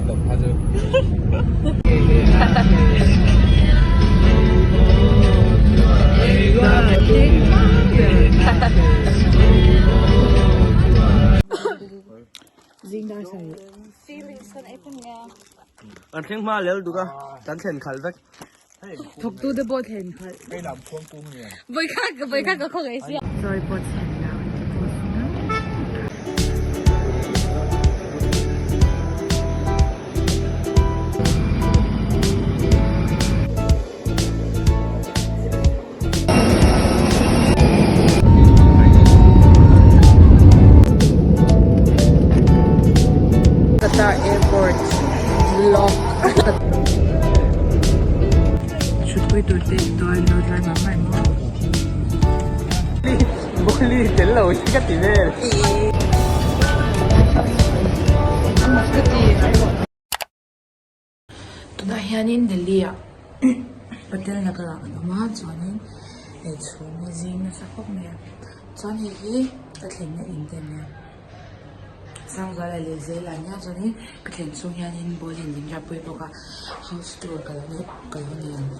Kan thleng hma lel duk a, kan thlen khalh vek. Thawktu te pawh thlen khalh. Chawi pawh chhen lo an ti tawh si a. Qatar Airport vlog. Thutpui tur te tual lo tlai mah mah em aw. Bawli tel lo hi ka ti vel. Tunah hianin Delhi ah hotel nagar ah kan awm a chuanin hei chhum hi zing nasa khawp mai a chuan hei hi ka thlenna in te ania Sangzuala leh zel ah nia chuanin ka thlen chhung hianin ball in min riahpui bawk a house tour ka lo nei ka lo nei ang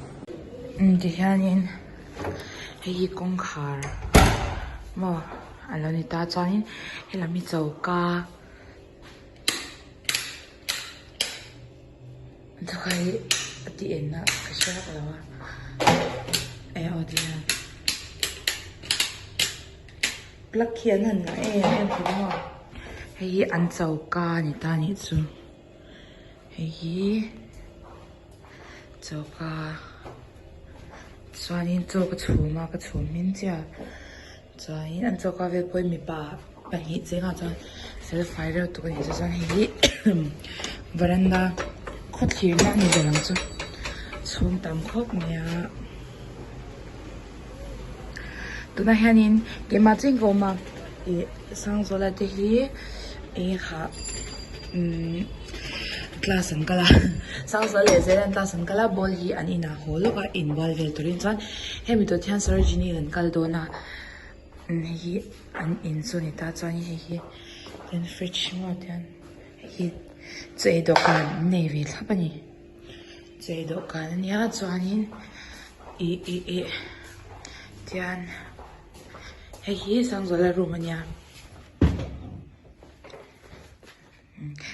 umm tihianin hei hi kawngkhar maw a lo ni ta chuanin helam hi choka. Thawkha hi a ti en a ka hre vak lo a eh aw ti hian plug hi an han ngah em em thin maw hei hi an choka a ni ta a nih chu hei hi choka chuanin chaw ka chhum a ka chhum hmin chiah a. Chuanin an choka vel pawh hi mipa pahnih chengah chuan fel fai reuh tuk a ni chu chuan hei hi varanda khawthlirna a ni ber ang chu chhung tam khawp mai a tunah hianin keimah cheng ka awm a ih Sangzuala te hi eng kha umm class an kal a Sangzuala leh Zela an class an kal a ball hi an inah haw lawk a inbual vel turin chuan hemi tur hian Sarojini an kal dawn a hei hi an in chu a ni ta chuan hei hi tin fridge maw tian hei hi chaw ei dawhkan an nei ve thlap a ni chaw ei dawhkan a nia chuanin ih ih ih tian hei hi Sangzuala room a nia.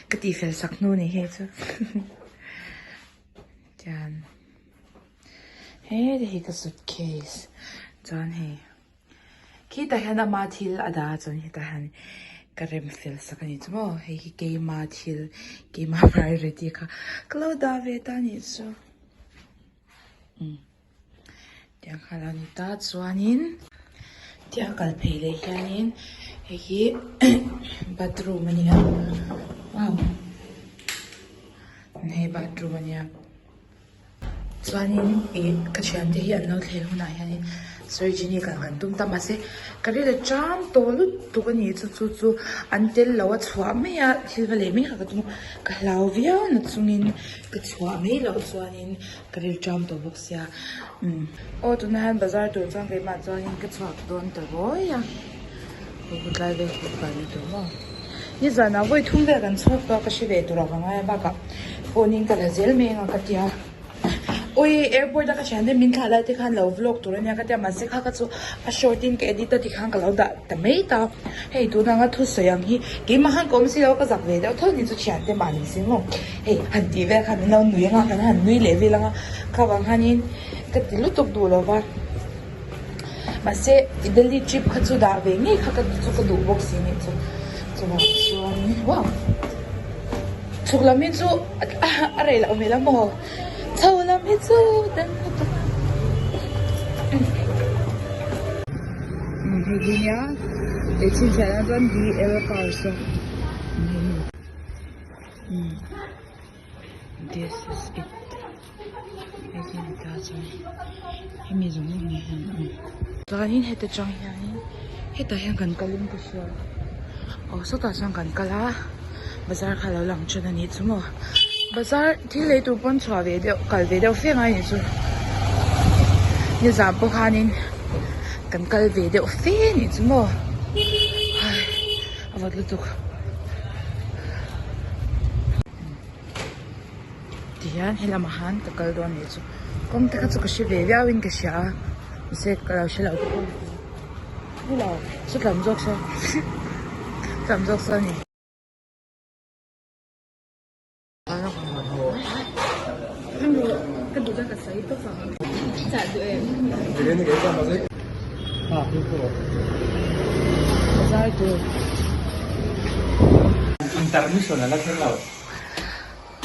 Ka tihfel sak hnu ni hei chu chuan heti hi ka suitcase chuan hei khitah hian ama thil a dah a chuan hetah hian ka rem fel sak a ni chu maw hei hi keima thil keima priority kha ka lo dah ve ta a nih chu. Tiang kha lo ni ta chuanin tiang kal phei leh hianin hei hi bathroom a nia wow hei bathroom a nia chuanin ih ka thiante hi an lo thlen hunah hianin surgery kal kan tum ta mahse ka rilru ṭam tawh lutuk a ni chu chu chu an tel lo a chhuah mai a thil va leh mai kha ka tum a ka hlau viau na chungin ka chhuah mai loh chuanin. Ka ril ṭam tawh bawk sia umm aw tunah hian bazar tur chuan keimah chuanin ka chhuak dawn ta ruai a hu tlai vel kut kan ni tawh maw nizanah vawi thum vel kan chhuak tawh a ka hre ve tur a ka ngai a bakah phone in ka la zel mai anga ka tia awi airport a ka thian te min thlah lai te khan lo vlog tur ania ka tia mahse kha kha chu a short in ka edit a tikhan ka lo dah ta mai ta hei tuna anga thusawi ang hi keimah khan ka awm si lo a ka zak ve deuh tho ni chu thian te mah ni si maw. Hei han tih vel khan min lo nui anga kan han nui leh vel anga kha vang hianin ka ti lutuk duh lo va mahse i Delhi trip kha chu dah ve ngei kha ka chu ka duh bawk si nih chu chuvang chuan wow chhuk lam hi chu a rei loh hmel a maw chho lam hi chu dan lutuk hei hi nia leh chhinchhiah nan chuan DL cars a. This is it hei hi ni ta chuan hemi zawng zawng ah hian a awm chuanin heta tang hianin hetah hian kan kal in ka hria aw sawtah chuan kan kal a bazar kha alo lang thin anih chu maw bazar thil lei tur pawn chhuah ve deuh kal ve deuh fe ngai anih chu nizan pawh khanin kan kal ve deuh fe anih chu maw hai. A vawt lutuk. Tihian helamah han ka kal dawn nih chu kawng te kha chu ka hre ve viau in ka hria a mahse ka lo hre lo bawk a ni lo sawtlam zawk sawn sawtlam zawk sawn a ni.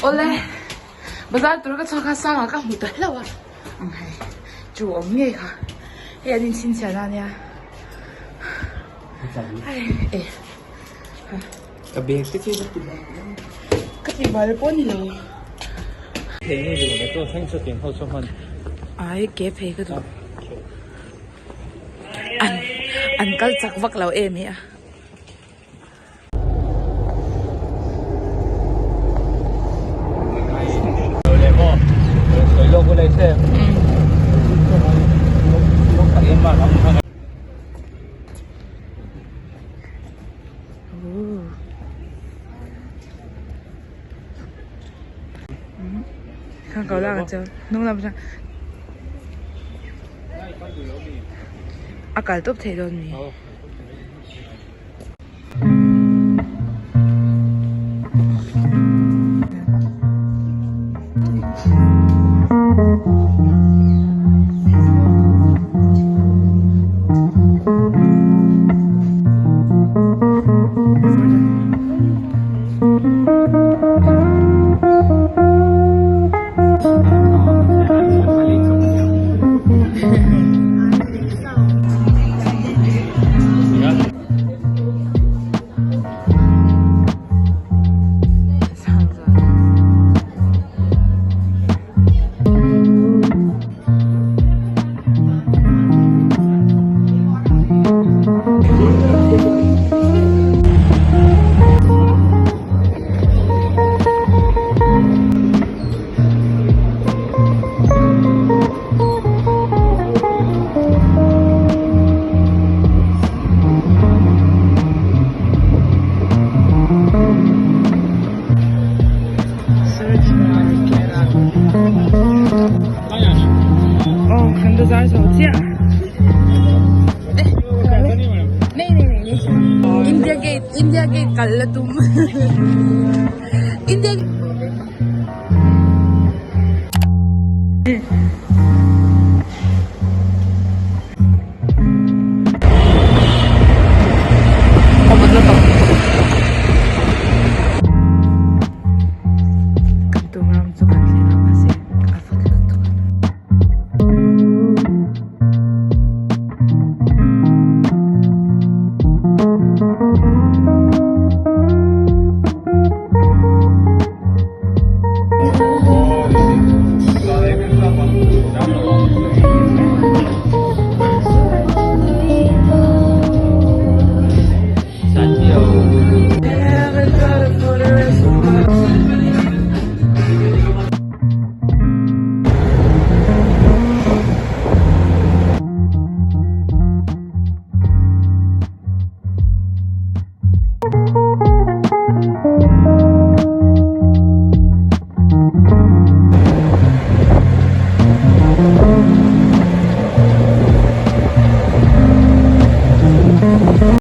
Awle bazar tur ka chhuak a sangah ka hmu ta hlauh a ang hei chu awm ngei kha hei an inchhinchhiahna ania hei e. Ka bag te khi ka ti bal Ka ti bal pawh ni lo. Thei nge duh le chaw thleng chu tiang ho chu hman. Ai ke phei ka duh. An an kal chak vak lo em hi a. Kha ko la chu hnung lam atang a kal tawp thei dawn mi. Aw kan bazar zo chiah India gate India gate kal la tum.